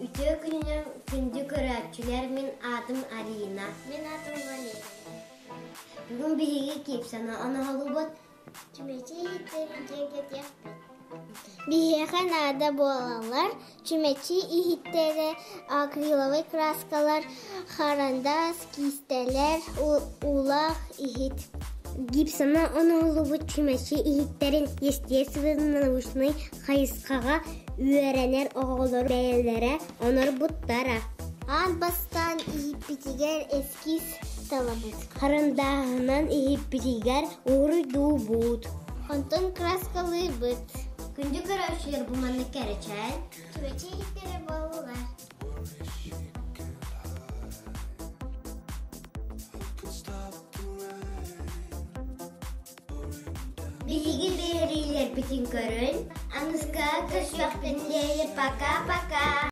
Үтүө күнүнэн күндү көрөөччүлэр, мин аатым Арина. Мин аатым Валерия. Бүгүн биһиги кипсаны оноһолубут. Чүмэчи иһиттэрин дьиэгэтиэхпит. Биһиэхэ наада буолаллар чүмэчи иһиттэрэ, акриловай краскалар, харандаас, киистэлэр, уулаах иһит. Гипсаны оноһуллубут чүмэчи иһиттэрин естественно-научнай хайысхаҕа үөрэнэр оҕолор бэйэлэрэ онорбуттара. Аан бастаан иһиппитигэр эскиз талабыт. Харандааһынан иһиппитигэр уруйдуубут. Онтон краскалыыбыт. Күндү көрөөччүлэр бу маннык кэрэчээн. Чүмэчи иһиттэрэ буоллулар. Биһиги биэриилэрбитин көрөн, аныска көрсүөхпүн диэри пока-пока!